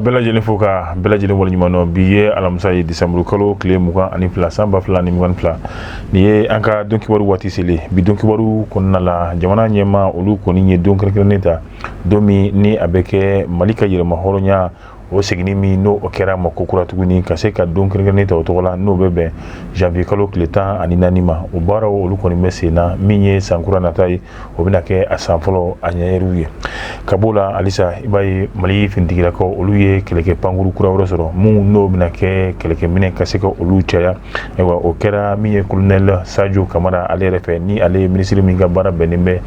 Ka bɛɛ lajɛlen fo, ka bɛɛ lajɛlen waleɲuman dɔn. Bi ye alamisa ye, disanburu kalo tile 22 san 2022. Nin ye an ka don kibaru waati selen. Bi don kibaru kɔnɔna la, jamana ɲɛmaa olu kɔni ye don kɛrɛnkɛrɛnnen ta, don min ni a bɛ kɛ Mali ka yɛrɛma hɔrɔnya o seginni min n'o kɛra ma ko kura tuguni, ka se ka don kɛrɛnkɛrɛnnen ta o tɔgɔ la, n'o bɛ bɛn janvier kalo tile 14 ma. O baaraw olu kɔni bɛ sen na. Min ye sankura nata ye, o bɛna kɛ a san fɔlɔ a ɲɛyɛriw ye. Ka b'o la halisa, i b'a ye Mali finitigilakaw olu ye kɛlɛkɛ pankuru kura wɛrɛ sɔrɔ, mun n'o bɛna kɛ kɛlɛkɛminɛ ka se ka olu caya. Ayiwa, o kɛra min ye colonel Sadio Kamara ale yɛrɛ fɛ, ni ale ye minisiri min ka baara bɛnnen bɛ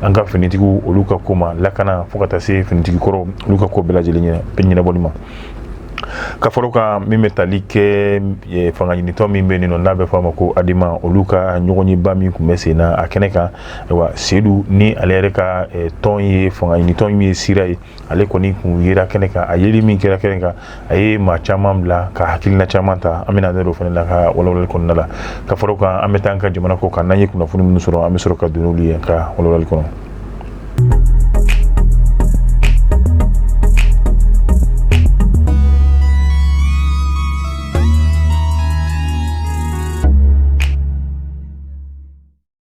an ka finitigiw olu ka ko ma, lakana fo ka taa se finitigi kɔrɔw olu ka ko bɛɛ lajɛlen ɲɛnabɔli ma. Ka fara o kan, min bɛ tali kɛ fanga ɲinitɔn min bɛ yen nɔ, n'a bɛ fɔ a ma ko ADEMA, olu ka ɲɔgɔnyeba min tun bɛ sen na a kɛnɛ kan, ayiwa, Sedu ni ale yɛrɛ ka tɔn ye fanga ɲinitɔn min ye sira ye, ale kɔni kun yera kɛnɛ kan. A yeli min kɛra kɛnɛ kan, a ye maa caman bila ka hakilina caman ta. An bɛna da o fana la ka walawalali kɔnɔna la. Ka fara o kan, an bɛ taa an ka jamana kɔ kan. N'an ye kunnafoni minnu sɔrɔ, an bɛ sɔrɔ ka don n'olu ye ka walawalali kɔnɔ.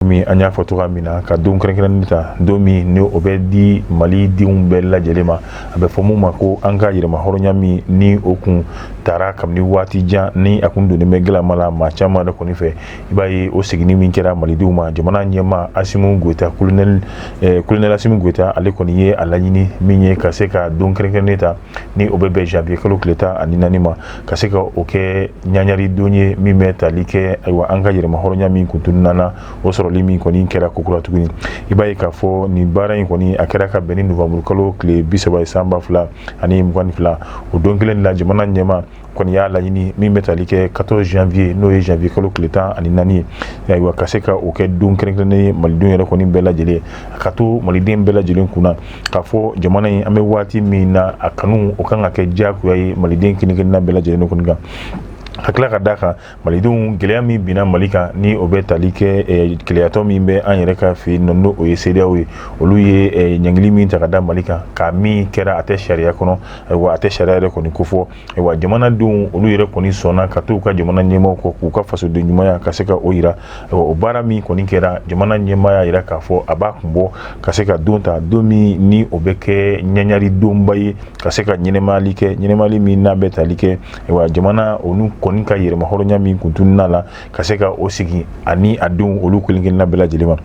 Min an y'a fɔ cogoya min na, ka don kɛrɛnkɛrɛnnen ta, don min ni o bɛ di Mali denw bɛɛ lajɛlen ma, a bɛ fɔ mun ma ko an ka yɛrɛma hɔrɔnya min ni o kun taara kabini waati jan, ni a kun donnen bɛ galama la maa caman yɛrɛ kɔni fɛ. I b'a ye o seginni min kɛra malidenw ma, jamana ɲɛmaa Asimi Goyita, colonel Asimi Goyita, ale kɔni ye a laɲini min ye ka se ka don kɛrɛnkɛrɛnnen ta, ni o bɛ bɛn janvier kalo tile 14 ma, ka se ka o kɛ ɲaɲari don ye min bɛ tali kɛ, ayiwa, an ka yɛrɛma hɔrɔnya min kun tununna na, o sɔrɔli min kɔni kɛra kokura tuguni. I b'a ye k'a fɔ nin baara in kɔni a kɛra ka bɛn ni novembre kalo tile 30 ye san 2022. O don kelen la, jamana ɲɛmaa kɔni y'a laɲini min bɛ tali kɛ 14 janvier, n'o ye janvier kalo tile 14 ye, ayiwa, ka se ka o kɛ don kɛrɛnkɛrɛnnen ye malidenw yɛrɛ kɔni bɛɛ lajɛlen, a ka to maliden bɛɛ lajɛlen kunna k'a fɔ jamana in, an bɛ waati min na, a kanu o kan ka kɛ diyagoya ye maliden kelen kelenna bɛɛ lajɛlen kɔni kan. Ka tila ka d'a kan, malidenw, gɛlɛya min binna Mali kan, ni o bɛ tali kɛ kɛlɛyatɔ min bɛ an yɛrɛ ka fɛ yen nɔ, n'o ye CEDEAO ye, olu ye ɲangili min ta ka da Mali kan, k'a min kɛra a tɛ sariya kɔnɔ, ayiwa, a tɛ sariya yɛrɛ kɔni kofɔ. Ayiwa, jamanadenw olu yɛrɛ kɔni sɔnna ka t'u ka jamana ɲɛmaaw kɔ k'u ka fasoden ɲumanya ka se ka o yira. Ayiwa, o baara min kɔni kɛra, jamana ɲɛmaa y'a yira k'a fɔ a b'a kun bɔ ka se ka don ta, don min ni o bɛ kɛ ɲaɲari donba ye, ka se ka ɲɛnɛmayali kɛ, ɲɛnɛmayali min n'a bɛ tali kɛ, ayiwa, jamana olu kɔni ka yɛrɛma hɔrɔnya min kun tununna la, ka se ka o sigi ani a denw olu kelen kelenna bɛɛ lajɛlen ma.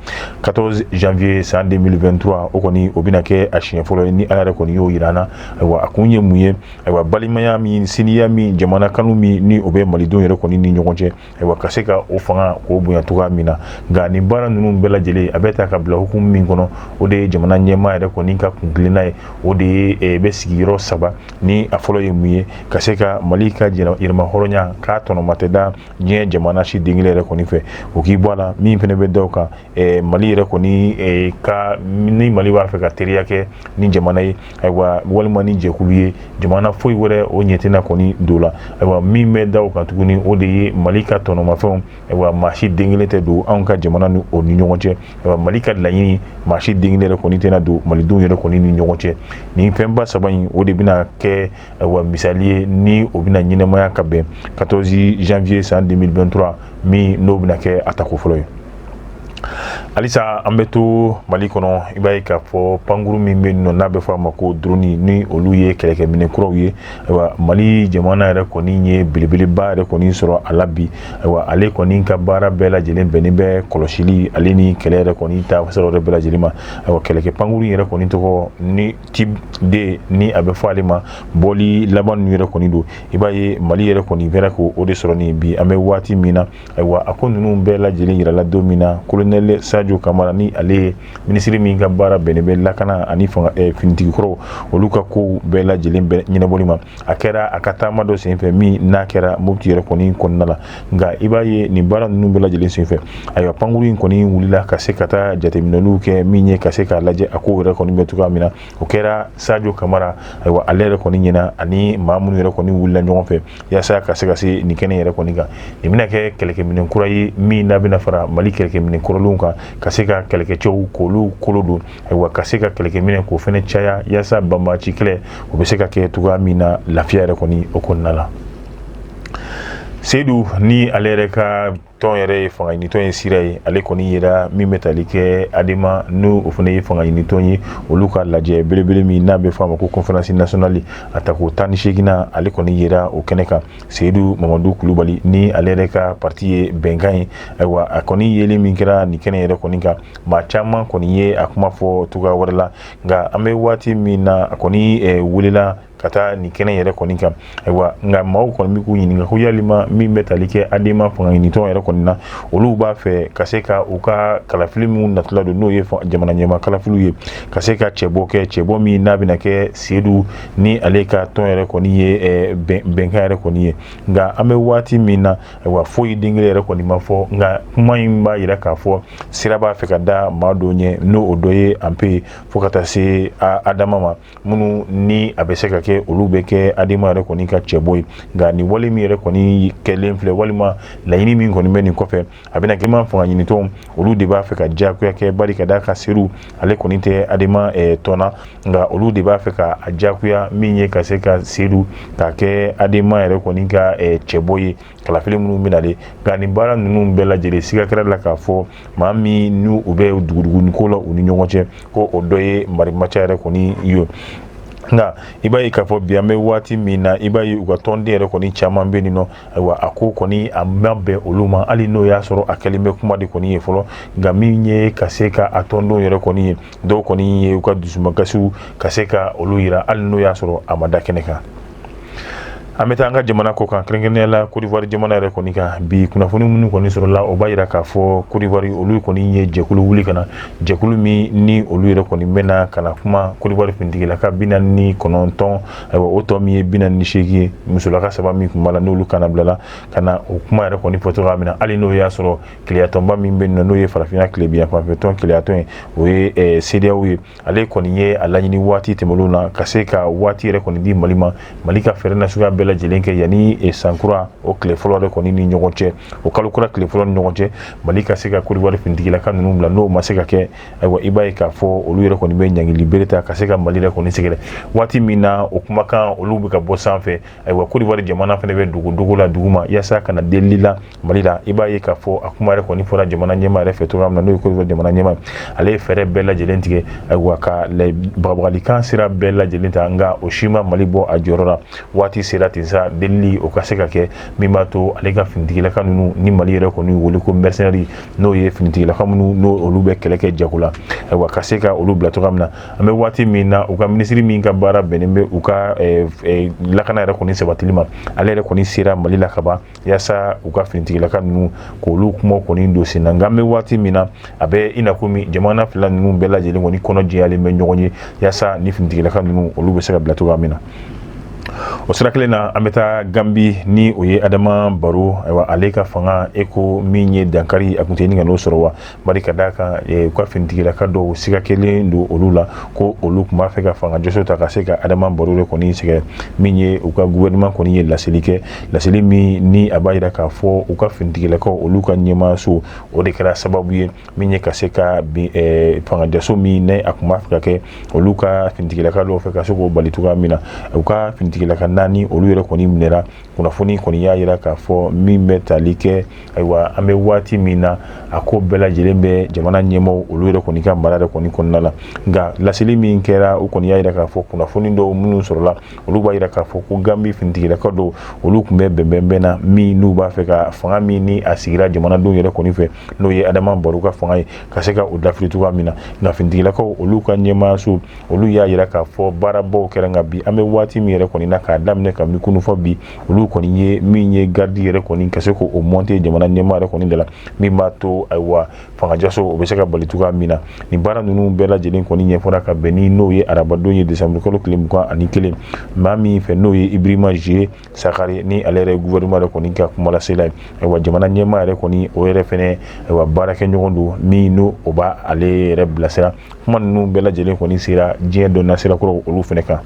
14 janvier san 2023, o kɔni o bɛna kɛ a siɲɛ fɔlɔ ye ni Ala yɛrɛ kɔni y'o yira an na. Ayiwa, a kun ye mun ye? Ayiwa, balimaya min, siniya min, jamana kanu min ni o bɛ malidenw yɛrɛ kɔni ni ɲɔgɔn cɛ, ayiwa, ka se ka o fanga k'o bonya cogoya min na. Nka nin baara ninnu bɛɛ lajɛlen a bɛ ta ka bila hukumu min kɔnɔ, o de ye jamana ɲɛmaa yɛrɛ kɔni ka kuntilenna ye. O de ye bɛ sigiyɔrɔ saba, ni a fɔlɔ ye mun ye? Ka se ka Mali ka yɛrɛma hɔrɔnya k'a tɔnɔma tɛ da diɲɛ jamana si den kelen yɛrɛ kɔni fɛ, o k'i bɔ a la. Min fana bɛ da o kan, Mali yɛrɛ kɔni ka ni Mali b'a fɛ ka teriya kɛ ni jamana ye, ayiwa, walima ni jɛkulu ye, jamana foyi wɛrɛ o ɲɛ tɛna kɔni don la. Ayiwa, min bɛ da o kan tuguni, o de ye Mali ka tɔnɔmafɛnw, ayiwa, maa si den kelen tɛ don anw ka jamana ni o ni ɲɔgɔn cɛ. Ayiwa, Mali ka laɲini, maa si den kelen yɛrɛ kɔni tɛna don malidenw yɛrɛ kɔni ni ɲɔgɔn cɛ. Nin fɛnba saba in, o de bɛna kɛ, ayiwa, misali ye ni o bɛna ɲɛnamaya ka bɛn 14 janvier san 2023 min n'o bɛna kɛ a tako fɔlɔ ye. Halisa an bɛ to Mali kɔnɔ. I b'a ye k'a fɔ pankuru min bɛ yen nɔ, n'a bɛ fɔ a ma ko drone, ni olu ye kɛlɛkɛminɛ kuraw ye, ayiwa, Mali jamana yɛrɛ kɔni ye belebeleba yɛrɛ kɔni sɔrɔ a la bi. Ayiwa, ale kɔni ka baara bɛɛ lajɛlen bɛnnen bɛ kɔlɔsili ale ni kɛlɛ yɛrɛ kɔni ta sɔrɔ yɛrɛ bɛɛ lajɛlen ma. Ayiwa, kɛlɛkɛ pankuru yɛrɛ kɔni tɔgɔ ni type D, ni a bɛ fɔ ale ma bɔli laban ninnu yɛrɛ kɔni don. I b'a ye Mali yɛrɛ kɔni fɛrɛ k'o de sɔrɔ nin bi an bɛ waati min na. Ayiwa, a ko ninnu bɛɛ lajɛlen yirala don min na, colonel Sadio Kamara, ni ale ye minisiri min ka baara bɛnnen bɛ lakana ani fanga finitigi kɔrɔw olu ka kow bɛɛ lajɛlen bɛ ɲɛnabɔli ma, a kɛra a ka taama dɔ senfɛ min n'a kɛra Mopti yɛrɛ kɔni kɔnɔna la. Nka i b'a ye nin baara ninnu bɛɛ lajɛlen senfɛ, ayiwa, pankuru in kɔni wulila ka se ka taa jateminɛliw kɛ min ye ka se k'a lajɛ a kow yɛrɛ kɔni bɛ cogoya min na. O kɛra Sadio Kamara, ayiwa, ale yɛrɛ kɔni ɲɛna ani maa minnu yɛrɛ kɔni wulila ɲɔgɔn fɛ yaasa ka se ka se nin kɛnɛ yɛrɛ kɔni kan. Nin bɛna kɛ kɛlɛkɛminɛn kura ye min n'a bɛna fara Mali kɛlɛkɛminɛn kɔrɔlenw kan. ka se ka kɛlɛkɛcɛw k'olu kolo don, ayiwa, ka se ka kɛlɛkɛminɛ k'o fana caya, yaasa banbaanci kɛlɛ o bɛ se ka kɛ cogoya min na lafiya yɛrɛ kɔni o kɔnɔna la. Seyidu ni ale yɛrɛ ka tɔn yɛrɛ ye fanga ɲinitɔn ye sira ye, ale kɔni yera min bɛ tali kɛ Adema, n'o o fana ye fanga ɲinitɔn ye, olu ka lajɛ belebele min n'a bɛ fɔ a ma ko conférence nationale a tako 18nan, ale kɔni yera o kɛnɛ kan. Seyidu Mamadu Kulubali ni ale yɛrɛ ka parti ye Bɛnkan ye, ayiwa, a kɔni yeli min kɛra nin kɛnɛ yɛrɛ kɔni kan, maa caman kɔni ye a kuma fɔ cogoya wɛrɛ la. Nka an bɛ waati min na, a kɔni welela ka taa nin kɛnɛ yɛrɛ kɔni kan. Ayiwa, nka maaw kɔni bɛ k'u ɲininka ko yalima min bɛ tali kɛ Adema fanga ɲinitɔn yɛrɛ kɔni na, olu b'a fɛ ka se ka u ka kalafili minnu natɔla don, n'o ye jamana ɲɛmaa kalafiliw ye, ka se ka cɛbɔ kɛ, cɛbɔ min n'a bɛna kɛ Seyidu ni ale ka tɔn yɛrɛ kɔni ye Bɛnkan yɛrɛ kɔni ye. Nka an bɛ waati min na, ayiwa, foyi den kelen yɛrɛ kɔni ma fɔ. Nka kuma in b'a jira k'a fɔ sira b'a fɛ ka da maa dɔ ɲɛ, n'o o dɔ ye ANPE, fo ka taa se Adama ma, minnu ni a bɛ se ka kɛ olu bɛ kɛ Adema yɛrɛ kɔni ka cɛbɔ ye. Nka nin wale min yɛrɛ kɔni kɛlen filɛ, walima laɲini min kɔni bɛ nin kɔfɛ, a bɛna kɛ fanga ɲinitɔnw olu de b'a fɛ ka diyagoya kɛ, bari ka d'a kan Seyidu ale kɔni tɛ Adema tɔn na, nka olu de b'a fɛ ka a diyagoya min ye ka se ka Seyidu k'a kɛ Adema yɛrɛ kɔni ka cɛbɔ ye kalafili minnu bɛ nalen. Nka nin baara ninnu bɛɛ lajɛlen, siga kɛra la k'a fɔ maa min n'u u bɛ duguduguni ko la u ni ɲɔgɔn cɛ, ko o dɔ ye Mari Maca yɛrɛ kɔni ye. Nka i b'a ye k'a fɔ bi an bɛ waati min na, i b'a ye u ka tɔnden yɛrɛ kɔni caman bɛ nin nɔ. Ayiwa, a ko kɔni a ma bɛn olu ma, hali n'o y'a sɔrɔ a kɛlen bɛ kuma de kɔni ye fɔlɔ. Nka min ye ka se ka a tɔndenw yɛrɛ kɔni ye, dɔw kɔni ye u ka dusumakasiw ka se ka olu yira, hali n'o y'a sɔrɔ a ma da kɛnɛ kan. An bɛ taa an ka jamana kɔ kan, kɛrɛnkɛrɛnnenya la Côte d'Ivoire jamana yɛrɛ kɔni kan. Bi kunnafoni minnu kɔni sɔrɔla, o b'a jira k'a fɔ Côte d'Ivoire olu kɔni ye jɛkulu wuli ka na, jɛkulu min ni olu yɛrɛ kɔni bɛna ka na kuma Côte d'Ivoire finitigilaka 49, ayiwa, o tɔ min ye 48 ye, musolaka 3 min tun b'a la, n'olu kana bilala ka na o kuma yɛrɛ kɔni fɔ cogoya min na, hali n'o y'a sɔrɔ kelenyatɔnba min bɛ yen nɔ, n'o ye farafinna tilebinyanfanfɛ tɔn kelenyatɔn ye, o ye CEDEAO ye, ale kɔni ye a laɲini waati tɛmɛnlenw na ka se ka waati yɛrɛ kɔni di Mali ma, Mali ka fɛɛrɛ nasuguya bɛɛ lajɛlen kɛ yanni sankura o tile fɔlɔ yɛrɛ kɔni ni ɲɔgɔn cɛ, o kalo kura tile fɔlɔ ni ɲɔgɔn cɛ, Mali ka se ka Côte d'Ivoire finitigilaka ninnu bila. N'o ma se ka kɛ, ayiwa, i b'a ye k'a fɔ olu yɛrɛ kɔni bɛ ɲangili bere ta ka se ka Mali yɛrɛ kɔni sɛgɛrɛ. Waati min na o kumakan olu bɛ ka bɔ sanfɛ, ayiwa, Côte d'Ivoire jamana fana bɛ dogo dogo la duguma yaasa ka na delili la Mali la. I b'a ye k'a fɔ a kuma yɛrɛ kɔni fɔra jamana ɲɛmaa yɛrɛ fɛ cogoya min na, n'o ye Côte d'Ivoire jamana ɲɛmaa, ale ye fɛɛrɛ bɛɛ lajɛlen tigɛ, ayiwa, ka bagabagalikan sira bɛɛ lajɛlen ta, nka o si ma Mali bɔ a jɔyɔrɔ la. Waati sera ten sa, delili o ka se ka kɛ min b'a to ale ka finitigilaka ninnu ni Mali yɛrɛ kɔni wele ko mercenaires, n'o ye finitigilaka minnu n'o olu bɛ kɛlɛ kɛ jago la, ayiwa, ka se ka olu bila cogoya min na. An bɛ waati min na, u ka minisiri min ka baara bɛnnen bɛ u ka lakana yɛrɛ kɔni sabatili ma, ale yɛrɛ kɔni sera Mali la ka ban yaasa u ka finitigilaka ninnu k'olu kuma kɔni don sen na. Nka an bɛ waati min na, a bɛ i n'a komi jamana fila ninnu bɛɛ lajɛlen kɔni kɔnɔ jɛyalen bɛ ɲɔgɔn ye yaasa ni finitigilaka ninnu olu bɛ se ka bila cogoya min na. O sira kelen na, an bɛ taa Gambi, ni o ye Adama Baro, ayiwa, ale ka fanga e ko min ye dankari, a tun tɛ ɲini ka n'o sɔrɔ wa, bari ka d'a kan u ka finitigilaka dɔw siga kelen don olu la ko olu tun b'a fɛ ka fanga jɔsɔ ta ka se ka Adama Baro de kɔni sɛgɛrɛ. Min ye u ka gouvernement kɔni ye laseli kɛ, laseli min ni a b'a jira k'a fɔ u ka finitigilakaw olu ka ɲɛmaaso o de kɛra sababu ye min ye ka se ka fanga jaso min ne a tun b'a fɛ ka kɛ olu ka finitigilaka dɔw fɛ, ka se k'o bali cogoya min na. U ka finitigilaka 4 olu yɛrɛ kɔni minɛra. Kunnafoni kɔni y'a jira k'a fɔ min bɛ tali kɛ, ayiwa, an bɛ waati min na, a ko bɛɛ lajɛlen bɛ jamana ɲɛmaaw olu yɛrɛ kɔni ka mara yɛrɛ kɔni kɔnɔna la. Nka laseli min kɛra, u kɔni y'a jira k'a fɔ kunnafoni dɔw minnu sɔrɔla, olu b'a jira k'a fɔ ko Gambi finitigilaka dɔw olu tun bɛ bɛnbɛnbɛn na min n'u b'a fɛ ka fanga min ni a sigira jamanadenw yɛrɛ kɔni fɛ, n'o ye Adama Baro ka fanga ye, ka se ka o dafiri cogoya min na. Nka finitigilakaw olu ka ɲɛmaaso olu y'a jira k'a fɔ baarabaw kɛra. Nka bi an bɛ waati min yɛrɛ kɔni na, k'a daminɛ kabini kunun fɔ bi, olu kɔni ye min ye garidi yɛrɛ kɔni ka se k'o monter jamana ɲɛmaa yɛrɛ kɔni de la, min b'a to, ayiwa, fanga jaso o bɛ se ka bali cogoya min na. Nin baara ninnu bɛɛ lajɛlen kɔni ɲɛfɔra ka bɛn ni n'o ye arabadon ye, décembre kalo tile 21, maa min fɛ n'o ye Ibrahima J Sakare, ni ale yɛrɛ gouvernement yɛrɛ kɔni ka kumalasela ye. Ayiwa, jamana ɲɛmaa yɛrɛ kɔni o yɛrɛ fɛnɛ, ayiwa, baarakɛɲɔgɔn don min n'o o b'a ale yɛrɛ bilasira. Kuma ninnu bɛɛ lajɛlen kɔni sera diɲɛ dɔnniya sira kɔrɔ olu fɛnɛ kan.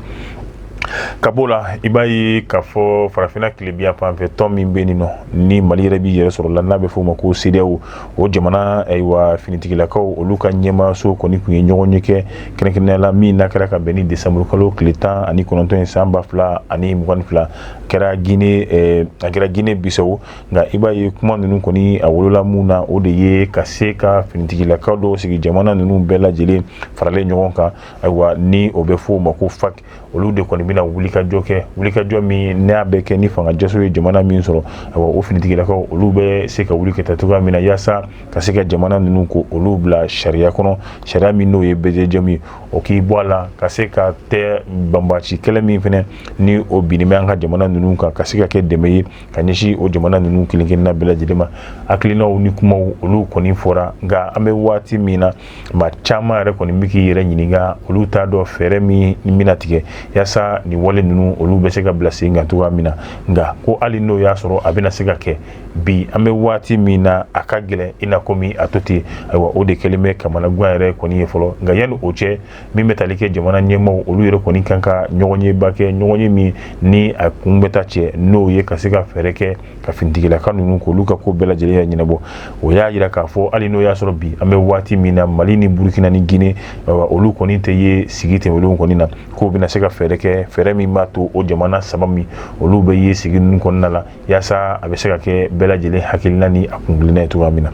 Ka b'o la, i b'a ye k'a fɔ farafinna tilebin fan fɛ, tɔn min bɛ yen nɔ ni Mali yɛrɛ b'i yɛrɛ sɔrɔ la, n'a bɛ f'o ma ko CEDEAO, o jamana, ayiwa, finitigilakaw, olu ka ɲɛmaaso kɔni tun ye ɲɔgɔn ye kɛ kɛrɛnkɛrɛnnenya la, min n'a kɛra ka bɛn ni décembre kalo tile 19 ye san 2022, kɛra Guinée, a kɛra Guinée Bissau. Nka i b'a ye kuma ninnu kɔni, a wolola mun na, o de ye ka se ka finitigilakaw dɔw sigi, jamana ninnu bɛɛ lajɛlen faralen ɲɔgɔn kan, ayiwa, ni o bɛ f'o ma ko FAC. Olu de kɔni bɛna wulikajɔ kɛ, wulikajɔ min n'a bɛ kɛ ni fanga jaso ye jamana min sɔrɔ, ayiwa, o finitigilakaw, olu bɛ se ka wuli ka taa cogoya min na, yaasa ka se ka jamana ninnu ko olu bila sariya kɔnɔ, sariya min n'o ye bɛɛjɛjamu ye, o k'i bɔ a la, ka se ka tɛ banbaci kɛlɛ min fɛnɛ ni o binni bɛ an ka jamana ninnu kan, ka se ka kɛ dɛmɛ ye ka ɲɛsin o jamana ninnu kelen kelenna bɛɛ lajɛlen ma. Hakilinaw ni kumaw, olu kɔni fɔra. Nka an bɛ waati min na, maa caman yɛrɛ kɔni bɛ k'i yɛrɛ ɲininka, olu t'a dɔn fɛɛrɛ min bɛna tigɛ yaasa nin wale ninnu, olu bɛ se ka bila sen kan cogoya min na. Nka ko hali n'o y'a sɔrɔ a bɛna se ka kɛ, bi an bɛ waati min na, a ka gɛlɛn i na komi a to ten. Ayiwa, o de kɛlen bɛ kamanagan yɛrɛ kɔni ye fɔlɔ. Nka yanni o cɛ, min bɛ tali kɛ jamana ɲɛmaaw, olu yɛrɛ kɔni kan ka ɲɔgɔnyeba kɛ, ɲɔgɔnye min ni a kun bɛ taa cɛ n'o ye ka se ka fɛɛrɛ kɛ ka finitigilaka ninnu k'olu ka ko bɛɛ lajɛlen ɲɛnabɔ. O y'a jira k'a fɔ hali n'o y'a sɔrɔ bi an bɛ waati min na, Mali ni Burukina ni Guinée, olu kɔni tɛ ye sigi tɛmɛnlenw kɔni na, k'o bɛna se ka fɛɛrɛ kɛ, fɛɛrɛ min b'a to o jamana saba min, olu bɛ ye sigi ninnu kɔnɔna la, yaasa a bɛ se ka kɛ bɛɛ lajɛlen hakilina ni a kunkilenna ye cogoya min na.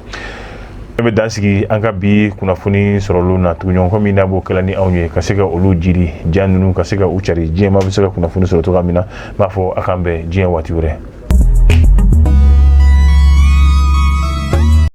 Ne bɛ dan sigi an ka bi kunnafoni sɔrɔlenw na. Tuguɲɔgɔn min n'a b'o kɛla ni anw ye ka se ka olu jiri ja ninnu, ka se ka u cari, diɲɛ maa bɛ se ka kunnafoni sɔrɔ cogoya min na, n b'a fɔ a k'an bɛn diɲɛ waati wɛrɛ.